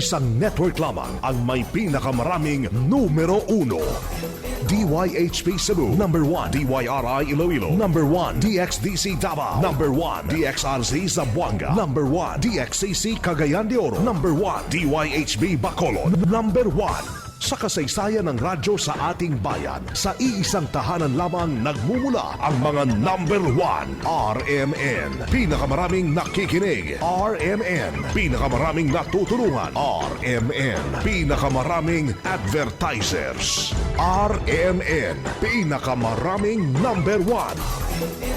Isang network lamang ang may pinakamaraming numero uno. DYHP Cebu, number 1. DYRI Iloilo, number 1. DXDC Davao, number 1. DXRZ Zamboanga, number 1. DXCC Cagayan de Oro, number 1. DYHB Bacolod, number 1. Sa kasaysayan ng radyo sa ating bayan, sa iisang tahanan lamang nagmumula ang mga number 1. RMN. Pinakamaraming nakikinig. RMN. Pinakamaraming natutulungan. RMN. Pinakamaraming advertisers. RMN. Pinakamaraming number 1.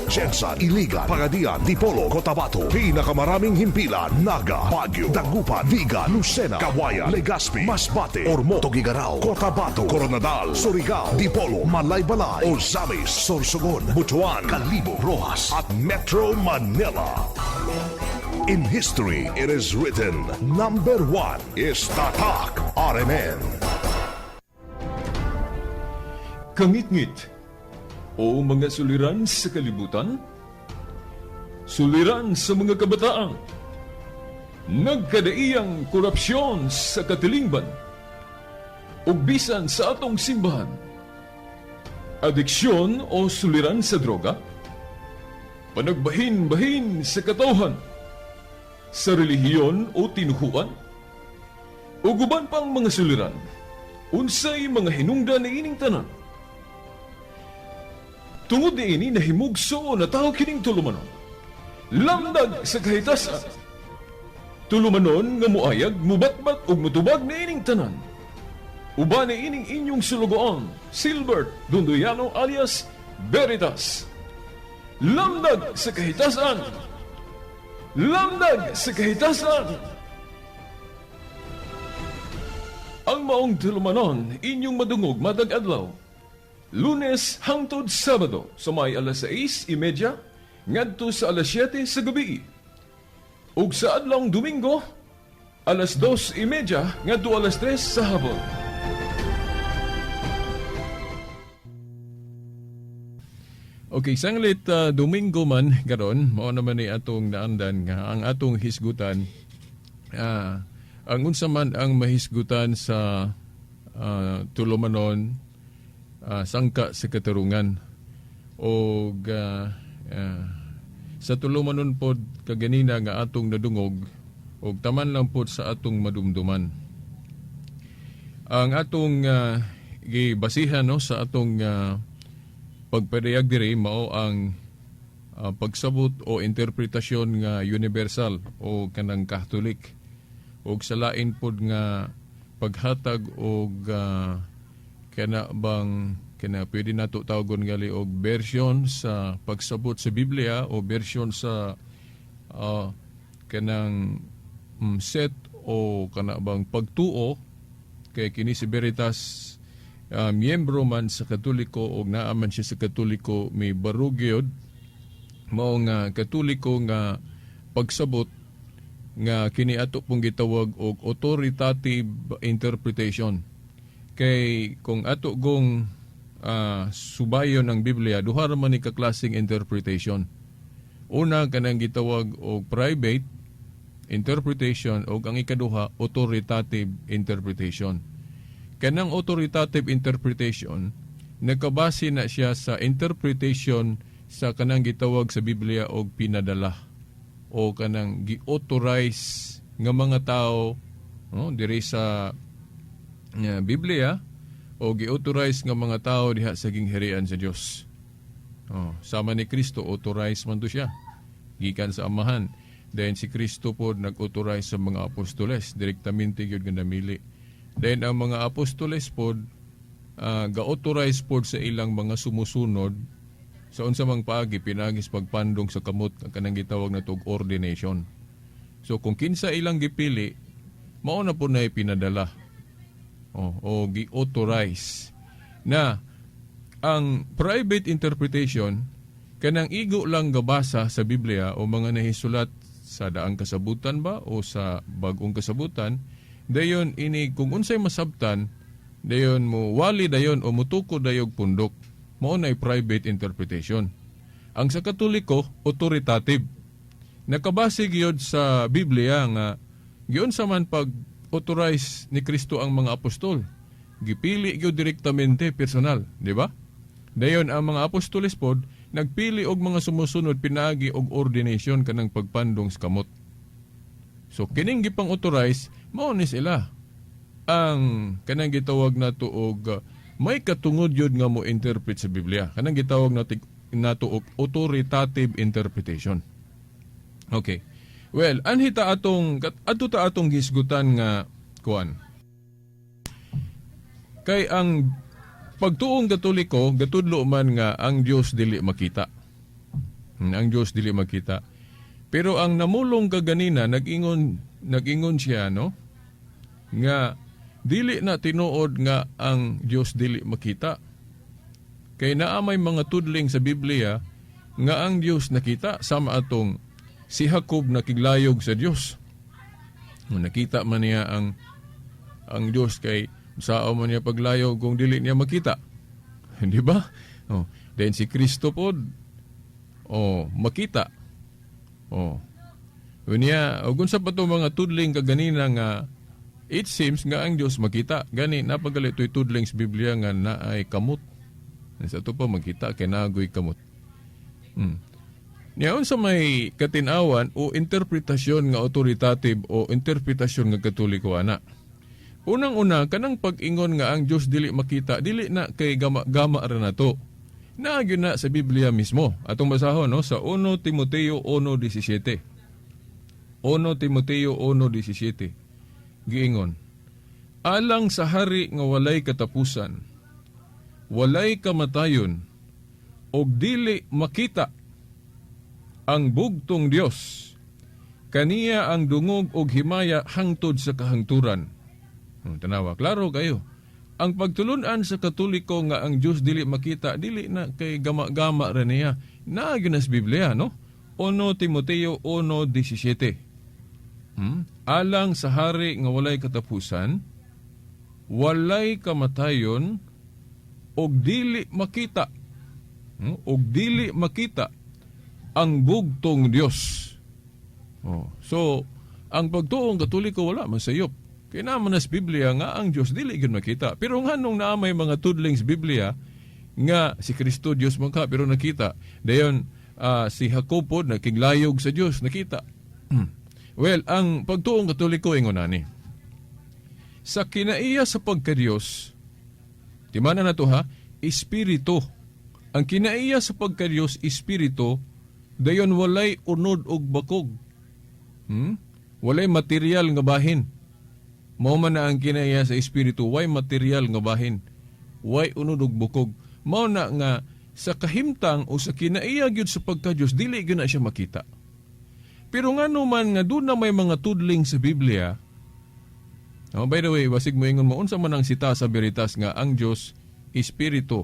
GenSan, Iligan, Pagadian, Dipolog, Cotabato. Pinakamaraming himpilan, Naga, Baguio, Dagupan, Vigan, Lucena, Cauayan, Legazpi, Masbate, Ormoc, Tuguegarao, Cotabato, Koronadal, Surigao, Dipolog, Malaybalay, Ozamiz, Sorsogon, Butuan, Kalibo, Roxas, at Metro Manila. In history, it is written, number 1 is Tatak RMN. Kangitngit o mga suliran sa kalibutan, suliran sa mga kabataan, nagkadaiyang korupsyon sa katilingban, ug bisan sa atong simbahan, adiksyon o suliran sa droga, panagbahin-bahin sa katawhan, sa relihiyon o tinuhuan, ug uban pang mga suliran, unsay mga hinungdan niining tanan? Tungod niini, nahimugso na tao kining tulumanon. Lamdag sa Kahitasan. Tulumanon nga muayag, mubatbat ug mutubag niining tanan. Uban niining inyong sulugoon, Silbert Dunduyano alias Veritas. Lamdag sa Kahitasan. Lamdag sa Kahitasan. Ang maong tulumanon inyong madungog matag adlaw, Lunes hangtod Sabado, sa may alas 6:30 ngadto sa alas 7 sa gabi. Ug sa adlawng Domingo, alas 2:30 ngadto alas 3 sa hapon. Okay, sanglit Domingo man karon, mao naman ni atong naandan nga ang atong hisgutan, ang unsa man ang mahisgutan sa tulumanon sangka sa katarungan og sa tulumanon pod kaganina nga atong nadungog og taman lang pod sa atong madumduman. Ang atong gibasihan, no, sa atong pagpadayag diri mao ang pagsabot o interpretasyon nga universal o kanang Catholic og sa lain pod nga paghatag og kana bang kana pwede nato tawgon gali og version sa pagsabot sa Biblia o version sa kanang set o kana bang pagtuo, kay kini si Veritas, miyembro man sa Katoliko og naa man siya sa Katoliko, may barug gyud mao nga Katoliko nga pagsabot nga kini ato pong gitawag og authoritative interpretation. Kay kung ato gong subayon ang Biblia, duha ra man ni ka klaseng interpretation. Una, kanang gitawag og private interpretation og ang ikaduha, authoritative interpretation. Kanang authoritative interpretation, nakabase na siya sa interpretation sa kanang gitawag sa Biblia og pinadala o kanang gi-authorize nga mga tao, no, diri sa Biblia o gi-authorize nga mga tao diha sa gingharian sa Dios. Oh, sama ni Kristo, authorize man to siya gikan sa Amahan. Then si Kristo pod nag-authorize sa mga apostoles, direktamente gyud nga namili. Then ang mga apostoles pod ga-authorize pod sa ilang mga sumusunod sa unsa mang paagi, pinagis pagpandong sa kamot, kanang gitawag na og ordination. So kung kinsa ilang gipili, mao na po na ipinadala o gi-authorize. Na ang private interpretation, kanang igo lang gabasa sa Biblia o mga nahisulat sa daang kasabutan ba o sa bagong kasabutan, dayon ini kung unsay masabtan, dayon mo wali dayon o mutuko dayog pundok, mao na private interpretation. Ang sa Katoliko, authoritative, nakabase gyud sa Biblia nga giunsa man pag gi-authorize ni Kristo ang mga apostol. Gipili gyud direktamente personal, di ba? Dayon ang mga apostoles pod nagpili og mga sumusunod pinaagi og ordination, kanang pagpandong sa kamot. So kining gipang authorize mao ni sila ang kanang gitawag nato og may katungod yun nga mo interpret sa Biblia. Kanang gitawag nato og authoritative interpretation. Okay. Well, anhi ta atong adto ta atong hisgutan nga kuan. Kay ang pagtuong Katoliko gatudlo man nga ang Dios dili makita. Ang Dios dili makita. Pero ang namulong kaganina, nag-ingon nag-ingon siya, no, nga dili na tinuod nga ang Dios dili makita. Kay naa may mga tudling sa Biblia nga ang Dios nakita, sama atong si Jacob nakiglayog sa Dios. Nakita man niya ang Dios, kay sao man niya paglayog kung dili niya makita? Di ba? Oh, then si Kristo pod, oh, makita. Oh. Unya, ug unsa pa to mga tudling kaganina nga it seems nga ang Dios makita. Gani napagali to'y tudling sa Biblia nga naay kamot. Sa ato pa makita kay nagoy kamot. Niya, unsa may katinawan o interpretasyon nga authoritative o interpretasyon nga Katoliko ana? Unang-una, kanang pag-ingon nga ang Dios dili makita, dili na kay gama-gama ra nato. Naa gyud na sa Biblia mismo. Atong basahon, no, sa 1 Timoteo 1:17. 1 Timoteo 1:17. Giingon, "Alang sa hari nga walay katapusan, walay kamatayon, og dili makita, ang bugtong Dios, kaniya ang dungog og himaya hangtod sa kahangturan." Tanawa, klaro kayo. Ang pagtulunan sa Katoliko nga ang Dios dili makita, dili na kay gama-gama ra niya. Naa gyud na sa Biblia, no? 1 Timoteo 1:17. Alang sa hari nga walay katapusan, walay kamatayon, og dili makita. Og dili makita, ang bugtong Dios. Oh. So, ang pagtuong Katoliko wala man sayop. Kay naa man na sa Biblia nga ang Dios dili gyud makita. Pero nganong naa may mga tudling sa Biblia nga si Kristo Dios man ka pero nakita? Dayon si Jacob pod nakiglayog sa Dios, nakita. Well, ang pagtuong Katoliko ingon ani. Sa kinaiya sa pagkadiyos, timana na to ha, espiritu. Ang kinaiya sa pagkadiyos, espiritu, dayon walay unod og bakog. Walay material nga bahin. Mao man na ang kinaiya sa espiritu, way material nga bahin. Way unod og bukog. Mao na nga sa kahimtang o sa kinaiya gyud sa pagkadiyos, dili gyud na siya makita. Pero ngano man nga doon na may mga tudling sa Biblia? Oh, by the way, basig mo ingon mo, unsa man ang sita sa Veritas nga ang Dios espiritu,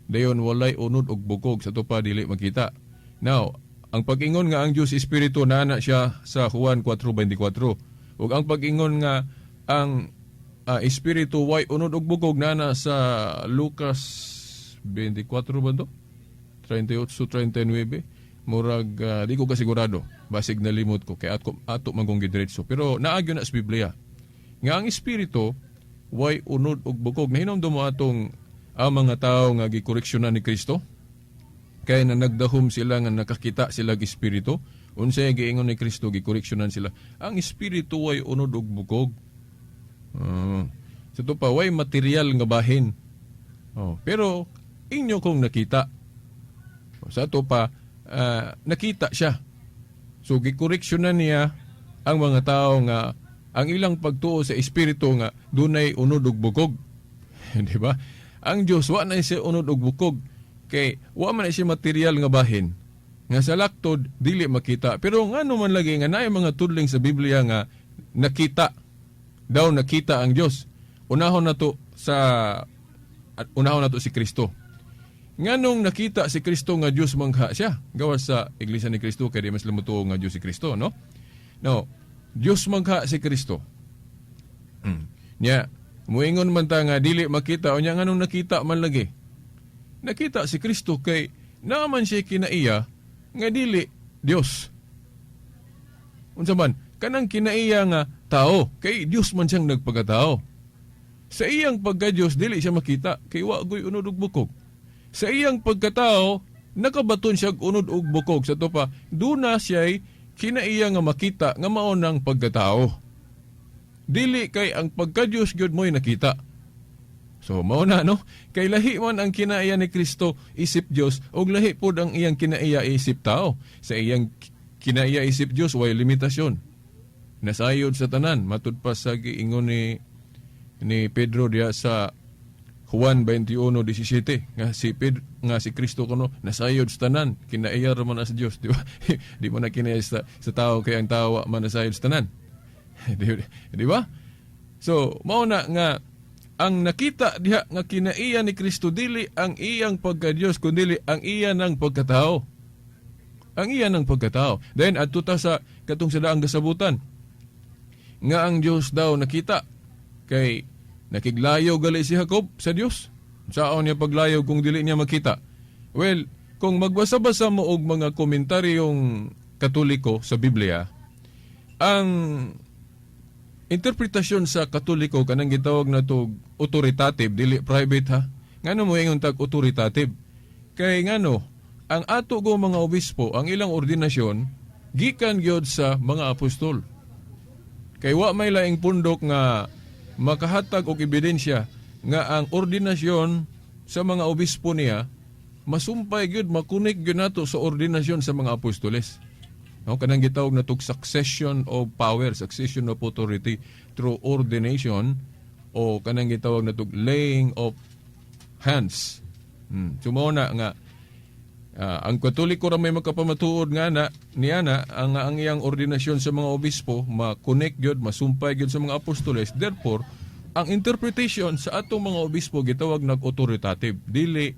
dayon walay unod og bukog, sa tupa dili makita? Now, ang pag-ingon nga ang Dios espiritu, naa na siya sa Juan 4:24. Ug ang pag-ingon nga ang espiritu way unod og bukog, naa na sa Lucas 24 ba to? 38 39. Murag di ko kasigurado. Basig nalimot ko kay ato ato man kong gidiretso. Pero naa gyud na sa Biblia nga ang espiritu way unod og bukog. Nahinomdom mo atong ang mga tao nga gikoreksyonan ni Kristo? Kay na nagdahom sila nga nakakita sila og espiritu. Unsay giingon ni Kristo? Gikoreksyonan sila. Ang espiritu way unod og bukog. Sa to pa, way material nga bahin. Oh, pero inyo kong nakita. Sa to pa, nakita siya. So gikoreksyonan niya ang mga tao nga ang ilang pagtuo sa espiritu nga dunay unod og bukog. Di ba? Ang Dios wa na siya unod og bukog kay wa man na siya material nga bahin nga sa laktod dili makita. Pero ngano man lagi nga naay mga tudling sa Biblia nga nakita daw, nakita ang Dios? Unahon nato si Kristo. Nganong nakita si Kristo nga Dios mangha siya? Gawas sa Iglesia ni Cristo, kay di mas mutuo nga Dios si Kristo, no? No, Dios mangha si Kristo. Nya, muingon man ta nga dili makita, unya nganong nakita man lagi? Nakita si Kristo kay naa man siya kinaiya nga dili Dios. Unsa man kanang kinaiya nga Tao kay Dios man siyang nagpagkatao. Sa iyang pagka-Diyos, dili siya makita kay wa goy unod ug bukog. Sa iyang pagkatao, nakabaton siya og unod ug bukog. Sa ato pa, duna siya'y kinaiya nga makita nga mao ng pagkatao. Dili kay ang pagka-Diyos gyud mo'y nakita. So mao na, no? Kay lahi man ang kinaiya ni Kristo isip Dios ug lahi pod ang iyang kinaiya isip tao. Sa iyang kinaiya isip Dios, way limitasyon. Nasayod sa tanan matud pa sa giingon ni Pedro diha sa Juan 21:17 nga si Pedro, nga si Kristo kuno nasayod sa tanan, kinaiya ra man na sa Dios, di ba? Di mo na kinaiya sa tao kay ang tao wa man nasayod sa tanan. Di ba? So mao na nga ang nakita diha nga kinaiya ni Kristo, dili ang iyang pagka-Dios kundi ang iya ng pagkatao. Ang iya ng pagkatao. Then adto ta sa katong sa daang gasabutan nga ang Dios daw nakita kay nakiglayo gali si Jacob sa Dios. Saon niya paglayo kung dili niya makita? Well, kung magbasa-basa mo og mga komentaryong Katoliko sa Biblia, ang interpretasyon sa Katoliko, kanang gitawag na to authoritative, dili private ha. Ngano mo ingon tag authoritative? Kay ngano, ang ato go mga obispo, ang ilang ordinasyon gikan gyud sa mga apostol. Kay wa may laing pundok nga makahatag og ebidensya nga ang ordinasyon sa mga obispo niya masumpay gyud, makunik gyud nato sa ordinasyon sa mga apostoles. No, kanang gitawag na tog succession of power, succession of authority through ordination o kanang gitawag na tog laying of hands. So mao na nga ang Katoliko ra may makapamatuod nga na niya na ang iyang ordinasyon sa mga obispo ma-connect gyud, masumpay gyud sa mga apostoles. Therefore, ang interpretation sa atong mga obispo gitawag nag authoritative, dili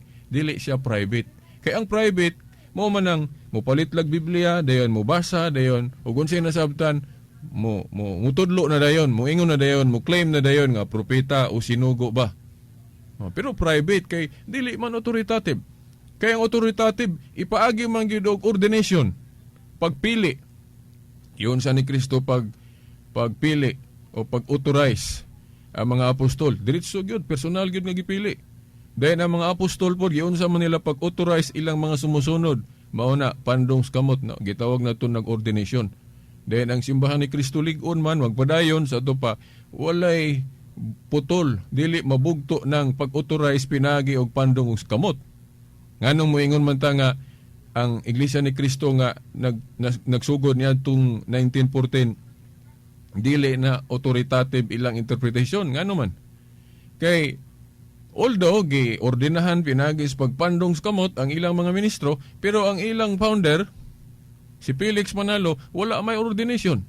siya private. Kay ang private mo man ang mopalit lag Biblia, dayon mo basa, dayon ug unsay nasabtan mo mo mutudlo na dayon, moingon na dayon, mo claim na dayon nga propeta o sinugo ba. Oh, pero private kay dili man authoritative. Kay ang authoritative, ipaagi man gyud og ordination, pagpili. Yun sa ni Kristo pagpili o pag-authorize ang mga apostol. Diretso gyud, personal gyud nga gipili. Dayon ang mga apostol pod giunsa man nila pag-authorize ilang mga sumusunod. Mao na pandong sa kamot na gitawag na to nag-ordination. Dayon ang simbahan ni Kristo lig-on man magpadayon sa ato pa, walay putol, dili mabugto ng pag-authorize pinagi og pandong sa kamot. Nganong moingon man ta nga ang Iglesia ni Kristo nga nagsugod niadtong 1914 dili na authoritative ilang interpretation? Ngano man? Kay although gi ordinahan pinagi sa pagpandong sa kamot ang ilang mga ministro, pero ang ilang founder, si Felix Manalo, wala may ordination.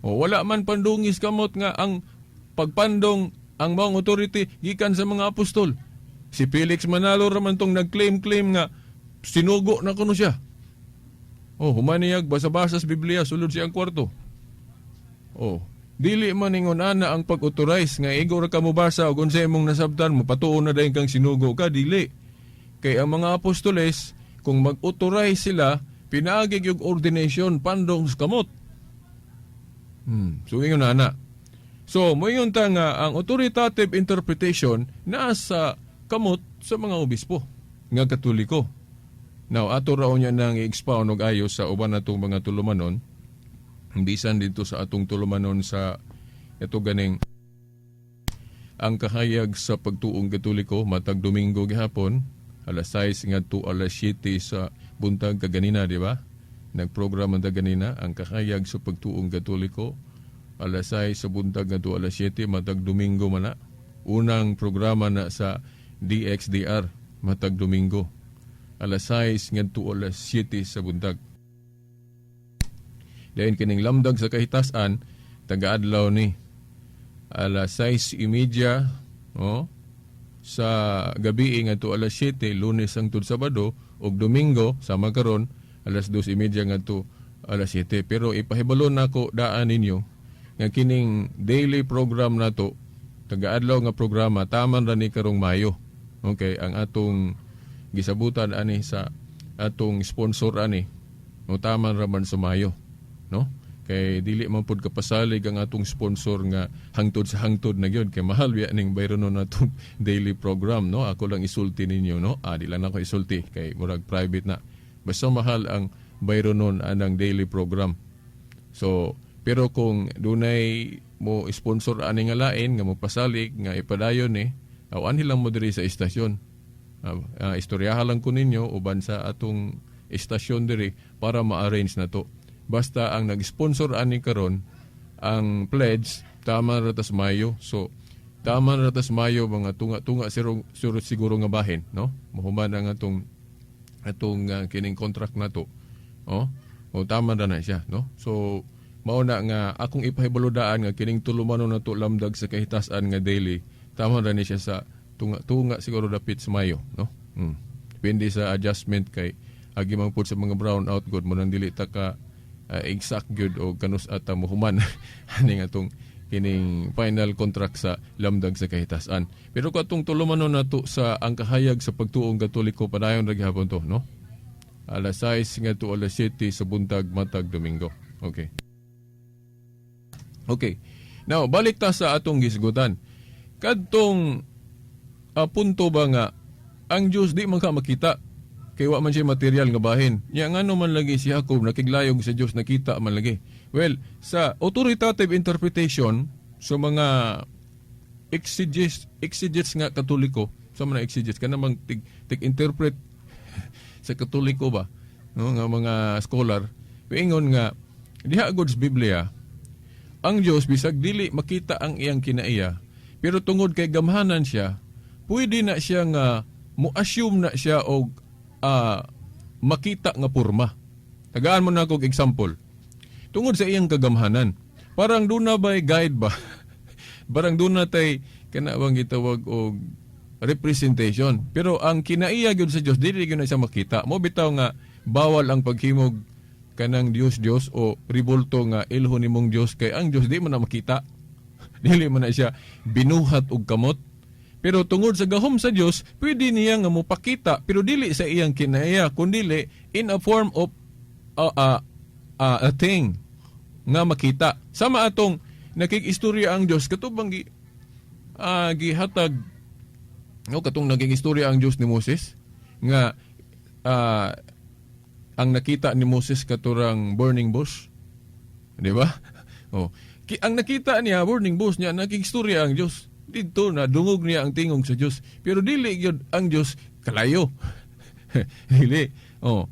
O wala man pandungis kamot nga ang pagpandong ang maong authority gikan sa mga apostol. Si Felix Manalo raman tong nag-claim-claim nga sinugo na kuno siya. Oh, humaniyag basa-basa sa Biblia sulod siyang kwarto. Oh, dili man ingon ana ang pag-authorize nga igo ra ka mobasa ug unsay imong nasabtan mo patuon na dayon kang sinugo ka, dili. Kay ang mga apostoles, kung mag-authorize sila, pinaagi yung ordination, pandong sa kamot. So ingon na ana. So moingon ta nga ang authoritative interpretation naa sa kamot sa mga obispo nga Katoliko. Now, ato raw niya nang i-expound og ayos sa uban natong mga tulumanon, bisan dito sa atong tulumanon sa ito ganing Ang Kahayag sa Pagtuong Katoliko matag Domingo gihapon alas 6 ngadto alas 7 sa buntag kaganina, di ba? Nagprogram ang ganina Ang Kahayag sa Pagtuong Katoliko alas 6 sa buntag ngadto alas 7 matag Domingo man na. Unang programa na sa DXDR matag Domingo alas 6 ngadto alas 7 sa buntag. Dayon kining Lamdag sa Kahitasan, taga-adlaw ni alas 6:30, oh, sa gabi ngadto alas 7, Lunes hangtod Sabado, ug Domingo sama karon alas 2:30 ngadto alas 7. Pero ipahibalo nako daan ninyo nga kining daily program nato, taga-adlaw nga programa, taman ra ni karong Mayo. Okay, ang atong gisabutan ani sa atong sponsor ani, no, taman ra man sa Mayo, no? Kay dili man pud kapasalig ang atong sponsor nga hangtod sa hangtod na gyud, kay mahal biya ning bayronon natong daily program, no? Ako lang isulti ninyo, no? Ah, di lang ako isulti kay murag private na. Basta mahal ang bayronon anang daily program. So, pero kung dunay mo sponsor ani nga lain nga mo pasalig nga ipadayon ni, aw anhi lang mo diri sa istasyon. Istoryahan lang ko ninyo uban sa atong istasyon diri para ma-arrange na to. Basta ang nag-sponsor ani karon, ang pledge tama ra tas Mayo. So tama ra tas Mayo, mga tunga-tunga siguro, siguro, siguro nga bahin, no? Mahuman ang atong kining contract na to. Oh, o tama ra na siya, no? So mao na nga akong ipahibaludaan nga kining tulumanon nato Lamdag sa Kahitasan nga daily, tama ra ni siya sa tunga-tunga siguro dapit sa Mayo, no? Depende sa adjustment kay agi man pud sa mga brown out god mo nang dili ta ka exact gyud o kanus ata mohuman ani nga atong kining final contract sa Lamdag sa Kahitasan. Pero katong tulumanon nato sa ang kahayag sa pagtuong Katoliko, padayon ra gihapon to, no? Alas 6 ngadto alas 7 sa buntag matag Domingo. Okay. Okay. Now, balik ta sa atong gisgutan. Kadtong punto ba nga ang Diyos di man ka makita kay wa man siya material nga bahin. Nya ngano man lagi si Jacob nakiglayog sa Dios, nakita man lagi? Well, sa authoritative interpretation sa mga exegetes nga Katoliko, sa mga exegetes kanang tig, tig interpret sa Katoliko ba, no, nga mga scholar, ingon nga diha gud sa Biblia, ang Dios bisag dili makita ang iyang kinaiya, pero tungod kay gamhanan siya, pwede na siya nga mo-assume na siya og makita nga porma. Tagaan mo na akong example. Tungod sa iyang kagamhanan, parang doon na ba'y guide ba? Parang doon na tay kana bang gitawag og representation. Pero ang kinaiya gyud sa Dios, dili gyud na siya makita. Mo bitaw nga bawal ang paghimog kanang Dios Dios o ribulto nga ilho nimong Dios, kay ang Dios di man na makita. Dili man na siya binuhat og kamot. Pero tungod sa gahom sa Dios, pwede niya nga mopakita, pero dili sa iyang kinaiya kundili in a form of a thing nga makita. Sama atong nakig-istorya ang Dios katubang gihatag, no, katong naging istorya ang Dios ni Moses nga ang nakita ni Moses katurang burning bush. Di ba? Oh. Ang nakita niya burning bush niya, nakig-istorya ang Dios. Didto na dungog niya ang tingog sa Dios. Pero dili gyud ang Dios kalayo. Dili. Oh.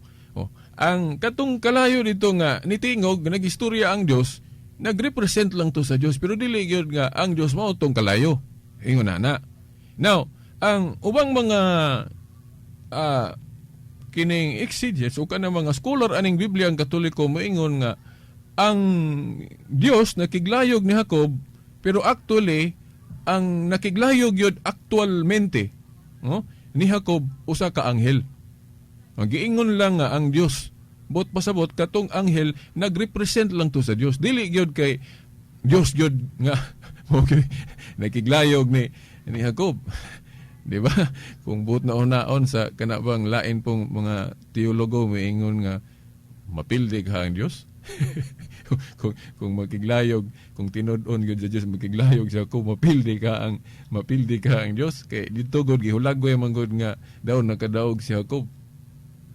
Ang katong kalayo dito nga nitingog, nagistorya ang Dios, nagrepresent lang to sa Dios, pero dili gyud nga ang Dios mao tong kalayo. Ingon na na. Now, ang ubang mga kining exegetes o kanang mga scholar aning Biblia ang Katoliko moingon nga ang Dios nakiglayog ni Jacob, pero actually ang nakiglayog yun aktualmente, no, ni Jacob usa ka anghel. Ang giingon lang nga ang Dios, bot pasabot katong anghel nagrepresent lang to sa Dios, dili gyud kay Dios gyud nga okay nakiglayog ni Jacob. Di ba? Kung buot na unaon sa kana bang lain pong mga teologo moingon nga mapildi ka ang Dios. Kung makiglayog, kung tinud-on gyud sa Dios makiglayog siya ko, mapildi ka ang Dios, kay didto gud gihulagway man gud nga daw nakadaog si Jacob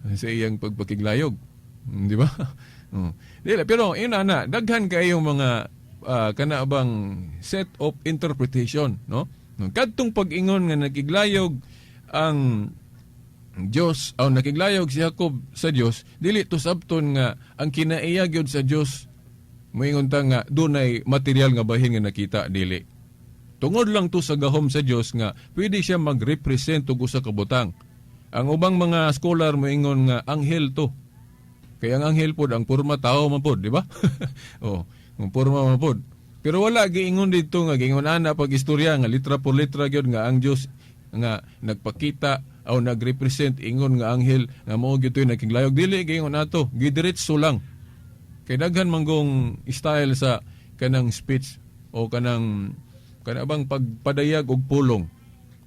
sa iyang pagpakiglayog. Di ba? Dili, pero yun na, daghan kayong mga kana bang set of interpretation, no? Kadtong pag-ingon nga nakiglayog ang Dios o nakiglayog si Jacob sa Dios, dili to sabton nga ang kinaiya gyud sa Dios moingon ta nga dunay material nga bahin nga nakita, dili. Tungod lang to sa gahom sa Dios nga pwede siya mag-represent og usa ka butang. Ang ubang mga scholar moingon nga anghel to. Kaya ang anghel pod ang porma tao man pod, di ba? Oh, ang porma man pod. Pero wala giingon dito nga giingon ana pag istorya nga litra por litra gyud nga ang Dios nga nagpakita o nagrepresent ingon nga anghel nga mao gyud to'y nakiglayog, dili giingon ato, gidiretso lang. Kay daghan manggong style sa kanang speech o kanang kana bang pagpadayag og pulong.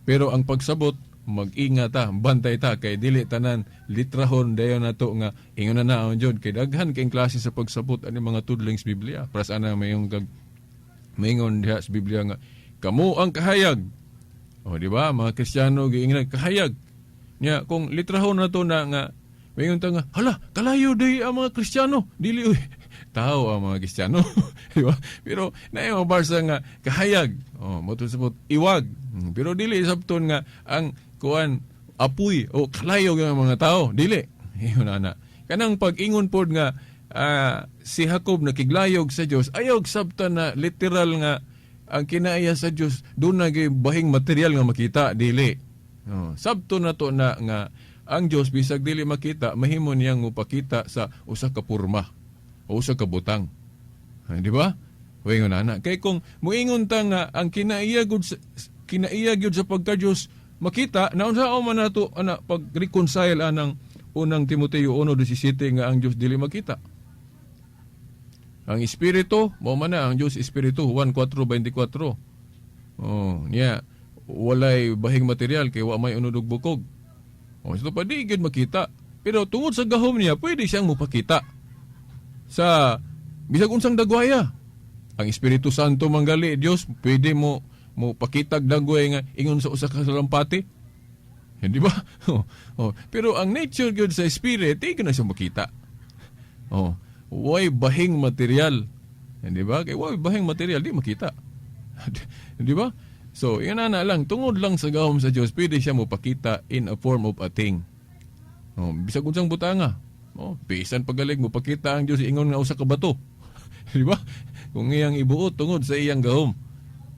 Pero ang pagsabot Mag-ingat ta, bantay ta kay dili tanan litrahon dayon nato nga ingon na naon jud, kay daghan kay klase sa pagsabot ani mga tudling sa Biblia. Para sa ana mayong kag maingon diha sa Biblia nga kamo ang kahayag. O, di ba? Mga Kristiyano giingnan kahayag. Nya kung litrahon na to na nga maingon ta nga, "Hala, kalayo day ang mga Kristiyano." Dili uy. Tao ang mga Kristiyano, di ba? Pero naay mga barsa nga kahayag. O, mo to sabot iwag. Pero dili sabton nga ang kuan apoy o kalayo ang mga tao. Dili. Ingon ana. Kanang pag-ingon pod nga si Jacob nakiglayog sa Dios, ayaw sabtan na literal nga ang kinaiya sa Dios doon na bahing material nga makita, dili. Oh, sabto na to na nga ang Dios, bisag dili makita, mahimo niyang mupakita sa usa ka porma o usa ka butang. Ay, di ba? Wingon ana. Kay kung muingon ta nga ang kinaiya gud sa, kinaiya gyud sa pagka-Dios makita, naunsa man nato ana pag-reconcile anang Unang Timoteo 1:17 nga ang Dios dili makita? Ang espiritu, mao man na ang Dios espiritu, 1:4-24. Oh, niya walay bahing material kay wa may unod ug bukog. Oh, so pa di gyud makita. Pero tungod sa gahom niya, pwede siyang mupakita sa bisag unsang dagwaya. Ang Espiritu Santo manggali Dios, pwede mo mo pakitag dagway nga ingon sa usa ka salampati. Hindi ba? Oh. Pero ang nature gyud sa spirit, di na siya makita. Oh, way bahing material. Hindi ba? Kay way bahing material, di makita. Di ba? So, yun na, na lang, tungod lang sa gahom sa Diyos, pwede siya mo pakita in a form of a thing. Oh, bisag unsang butanga. Oh, bisan pagalig mo pakita ang Diyos ingon nga usa ka bato. Di ba? Kung iyang ibuot tungod sa iyang gahom.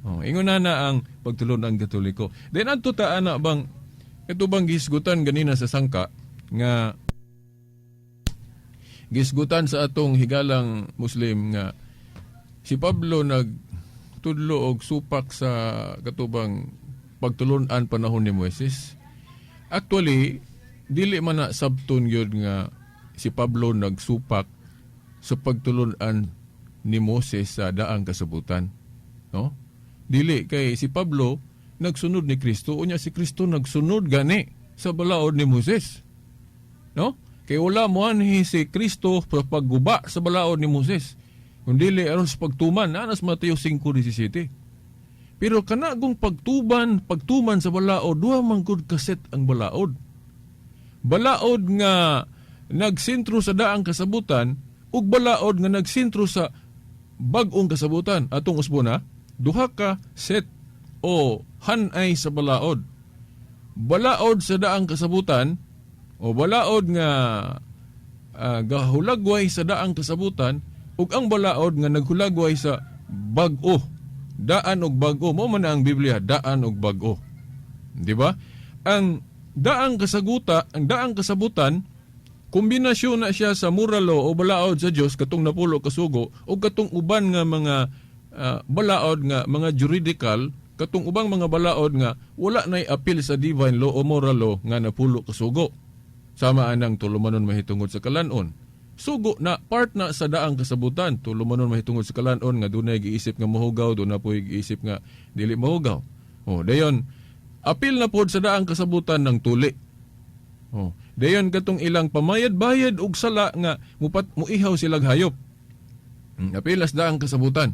Oh, ingon na na ang pagtulon ang Katoliko. Then adto ta ana bang ito bang gihisgutan ganina sa sangka nga gisgutan sa atong higalang Muslim nga si Pablo nagtudlo og supak sa katubang pagtulunan panahon ni Moises. Actually, dili man na sabton gyud nga si Pablo nagsupak sa pagtulunan ni Moses sa daang kasabutan. No? Dili, kay si Pablo nagsunod ni Kristo, unya si Kristo nagsunod gani sa balaod ni Moses. No? Kay wala moanhi si Kristo sa pagguba sa balaod ni Moses. Kung dili aron sa pagtuman, anas Mateo 5:17. Pero kanagong pagtuman sa balaod, duha man gud kaset ang balaod. Balaod nga nagsentro sa daang kasabutan ug balaod nga nagsentro sa bag-ong kasabutan. Atong usbona, duha ka set o hanay sa balaod. Balaod sa daang kasabutan o balaod nga gahulagway sa daang kasabutan ug ang balaod nga naghulagway sa bag-o. Daan og bag-o, mo man na ang Biblia, daan og bag-o. Di ba? Ang daang kasaguta, ang daang kasabutan, kombinasyon na siya sa moral law o balaod sa Dios, katong napulo kasugo, o katong uban nga mga balaod nga mga juridical, katong ubang mga balaod nga wala nay apil sa divine law o moral law nga napulo kasugo. Sama anang tulumanon mahitungod sa kalanon. Sugo na, part na sa daang kasabutan. Tulumanon mahitungod sa kalanon nga dunay giisip nga mahugaw, dunay po'y giisip nga dili mahugaw. Oh, dayon apil na pod sa daang kasabutan ng tuli. Oh, dayon katong ilang pamayad-bayad og sala nga mupat muihaw silag hayop. Apilas daang kasabutan.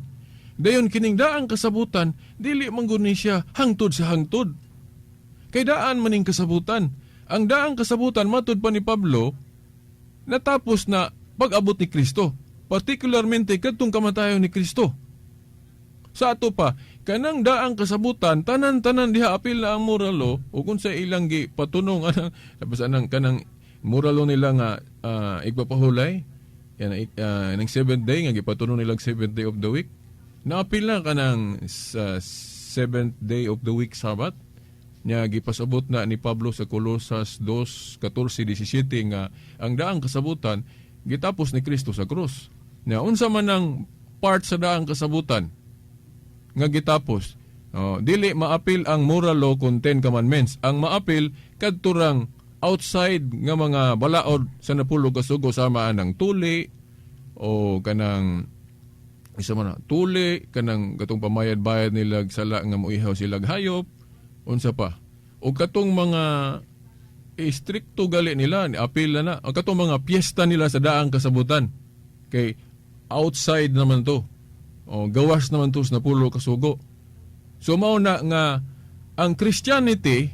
Dayon kining daang kasabutan, dili man gud ni siya hangtod sa hangtod. Kay daan maning kasabutan. Ang daang kasabutan, matud pa ni Pablo, natapos na pag-abot ni Kristo. Particularmente kadtong kamatayon ni Kristo. Sa ato pa, kanang daang kasabutan, tanan-tanan diha apil na ang moral law o kung sa ilang gi patunong anang tapos anang kanang moral law nila nga igpapahulay yan, ng seventh day nga gipatunong nila seventh day of the week, naapil na kanang sa seventh day of the week, Sabbath nya. Gipasabot na ni Pablo sa Colosas 2:14-17 nga ang daang kasabutan gitapos ni Kristo sa krus. Nya unsa man ang part sa daang kasabutan nga gitapos? Oh, dili maapil ang moral law kon Ten Commandments. Ang maapil kadturang outside nga mga balaod sa napulo ka sugo, sama anang tuli o kanang isa man na, tuli, kanang katong pamayad-bayad nila sala nga moihaw sila hayop, unsa pa. O katong mga istrikto gali nila, ni apil na na. Ang katong mga piyesta nila sa daang kasabutan. Kay outside naman to. O gawas naman to sa napulo kasugo. So mao na nga ang Christianity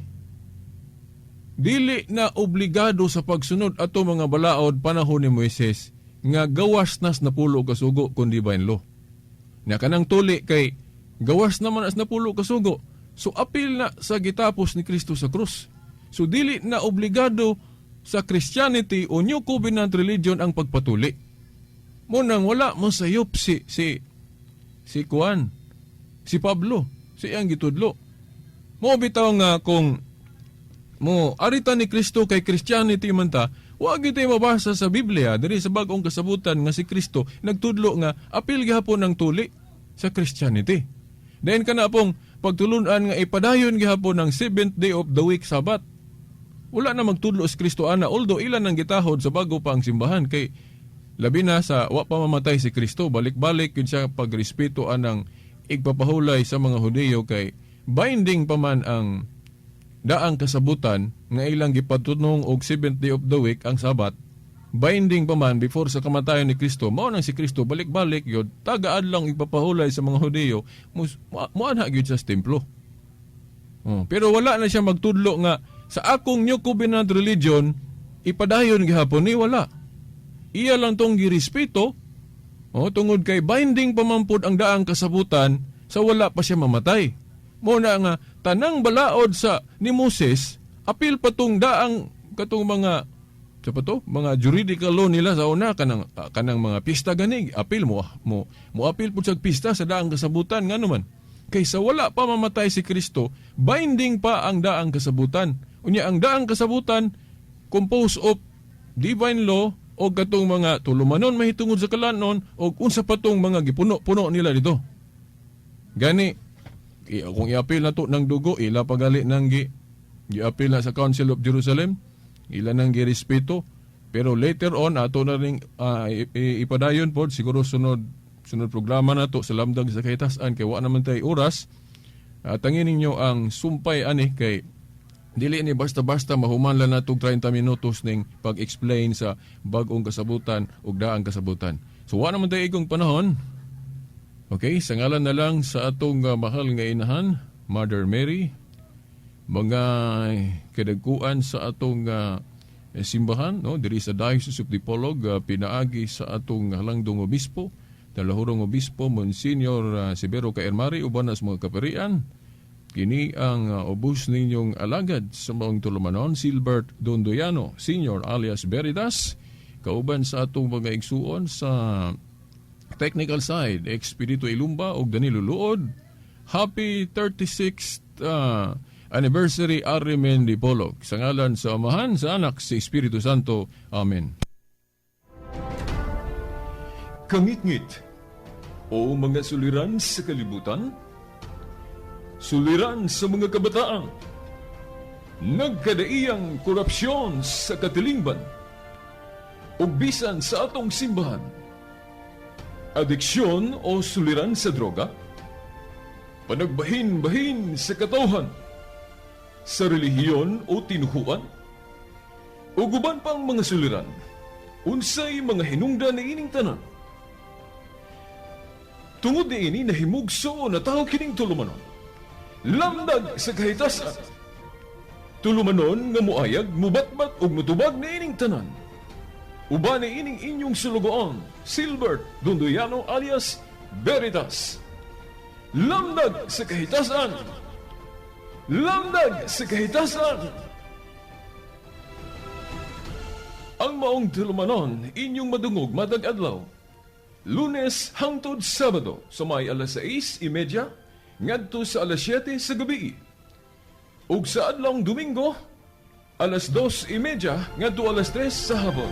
dili na obligado sa pagsunod ato mga balaod panahon ni Moises nga gawas nas napulo kasugo kun divine law. Na kanang tuli kay gawas naman as napulo kasugo. So apil na sa gitapos ni Kristo sa krus. So dili na obligado sa Christianity o New Covenant Religion ang pagpatuli. Mo nang wala mo sayop si si si Juan, si Pablo, si iyang gitudlo. Mo bitaw nga kung mo arita ni Kristo kay Christianity man ta, wa gyud tay mabasa sa Biblia diri sa bag-ong kasabutan nga si Kristo nagtudlo nga apil gihapon ang tuli sa Christianity. Then kana pong pagtulunan nga ipadayon gihapon ang seventh day of the week, Sabat. Wala na magtudlo si Kristo ana, although ilan ang gitahod sa bago pa ang simbahan, kay labi na sa wa pa mamatay si Kristo, balik-balik yun siya pagrespeto anang igpapahulay sa mga Hudiyo kay binding pa man ang daang kasabutan nga ilang gipatunong og seventh day of the week ang Sabat. Binding pa man before sa kamatayan ni Kristo. Mao nang si Kristo balik-balik yun tagaad lang ipapahulay sa mga Hudiyo muanha gyud sa templo. Oh, pero wala na siya magtudlo nga sa akong New Covenant Religion ipadayon gihapon ni. Wala, iya lang tong girespeto, oh, tungod kay binding pa man pud ang daang kasabutan sa wala pa siya mamatay. Mo na nga tanang balaod sa ni Moses apil pa tong daang katong mga sa pa to mga juridical law nila sa una, kanang mga pista gani, apil mo mo mo apil pud sa pista sa daang kasabutan. Ngano man? Kay sa wala pa mamatay si Kristo, binding pa ang daang kasabutan. Unya ang daang kasabutan composed of divine law o katong mga tulumanon mahitungod sa kalanon o unsa pa tong mga gipuno-puno nila dito. Gani kung iapil na to ng dugo, ila pagali nang giapil na sa Council of Jerusalem, ila nang girespeto. Pero later on ato na ring ipadayon pod siguro sunod sunod programa na to sa Lamdag sa Kahitasan kay wa naman tay oras. Tangin ninyo ang sumpay ani kay dili ni basta-basta mahuman lang natog 30 minutos ning pag-explain sa bag-ong kasabutan ug daang kasabutan. So wa naman tay igong panahon. Okay, sa ngalan na lang sa atong mahal nga inahan, Mother Mary, mga kadagkuan sa atong simbahan, no, diri sa Diocese of Dipolog, pinaagi sa atong halangdong obispo, Talahurong Obispo Monsignor Severo Caermari, uban sa mga kaparian. Kini ang ubos ninyong alagad sa maong tulumanon, Silbert Dondoyano, Senior alias Veritas, kauban sa atong mga igsuon sa technical side, Expedito Ilumba ug Danilo Luod. Happy 36th anniversary, Arimen Dipolog. Sa ngalan sa Amahan, sa Anak, sa Espiritu Santo. Amen. Kangitngit o mga suliran sa kalibutan, suliran sa mga kabataan, nagkadaiyang korupsyon sa katilingban, ug bisan sa atong simbahan, adiksyon o suliran sa droga, panagbahin-bahin sa katawhan, sa relihiyon o tinuhuan, ug uban pang mga suliran, unsay mga hinungdan ni ining tanan? Tungod ni ini nahimugso na tao kining tulumanon. Lamdag sa Kahitasan. Tulumanon nga muayag, mubatbat ug mutubag ni ining tanan. Uban ni ining inyong sulugoon, Silbert Dondoyano alias Veritas. Lamdag sa Kahitasan. Lamdag sa Kahitasan. Ang maong tulumanon inyong madungog matag adlaw, Lunes hangtod Sabado sa may alas 6:30 ngadto sa alas 7 sa gabi. Ug sa adlawng Domingo, alas 2:30 ngadto alas 3 sa hapon.